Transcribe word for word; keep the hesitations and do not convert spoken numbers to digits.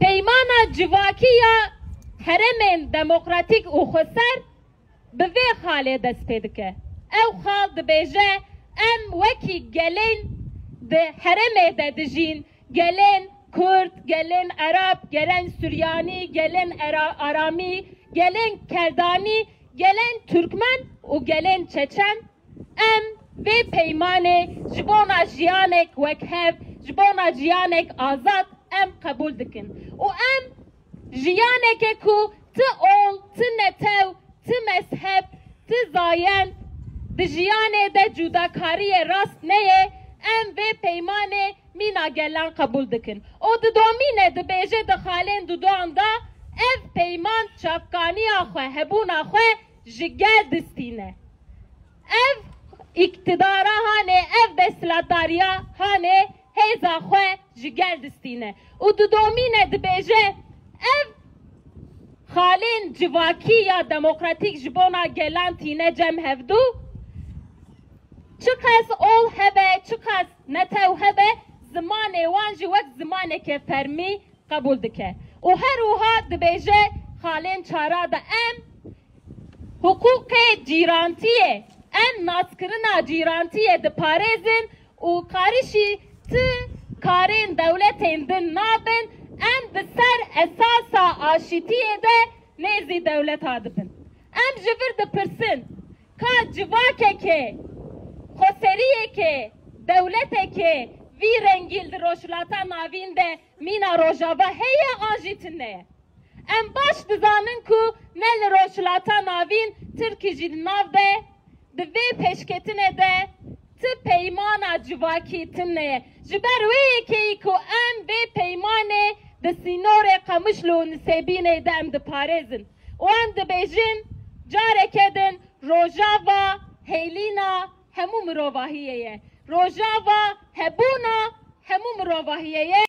Peymana civakî ya herêmên demokratîk û xweser bi vê xalê dest pê dike. Ew xal dibêje, em wekî gelên di herêmê de dijîn, gelên Kurd, gelên Ereb, gelên Suryanî, gelên Era-, Aramî, gelên Kerdanî, gelên Tirkmen û gelên Çeçen, em vê peymanê ji bona jiyanek wekhev, ji bona jiyanek azad em qebûl dikin. Û em jiyaneke ku ti ol, ti netew, ti mezheb, ti zayend di jiyanê de cudakariyê rast neyê, em vê peymanê mîna gelan qebûl dikin. Û didomîne dibêje di xalên dudoan de, ev peyman çavkaniya xwe, hebûna xwe ji gel distîne. Ev îktidara hanê, ev desthilatdariya hanê hêza xwe ji gel distîne. Û didomîne dibêje, ev xalên civakî ya demokratîk ji bona gelan tîne cem hevdû. Çiqas ol hebe, çiqas netew hebe, zimanê wan jî wek zimaneke fermî qebûl dike. Û her wiha dibêje, xalên çara de em hiqûqê cîrantiyê, em naskirina cîrantiyê diparêzin û qarişî ti karên dewletên din nabin, em di ser esasa aşîtiyê de nêzî dewleta dibin. Em ji vir dipirsin, ka civakekê, xweseriyekê, dewletekê vî rengî li Rojhilata Navîn de mîna Rojava heye an jî tune ye? Em baş dizanin ku ne li Rojhilata Navîn, Tirkî jî di nav de, di vê pêşketinê de ti peymana civakî tune ye. Ji ber wê yekê yî ku em vê peymanê di sînorê Qemişlo û Nisêbînê de em diparêzin û em dibêjin, careke din Rojava hêlîna hemû mirovahiyê ye. Rojava hebûna hemû mirovahiyê ye.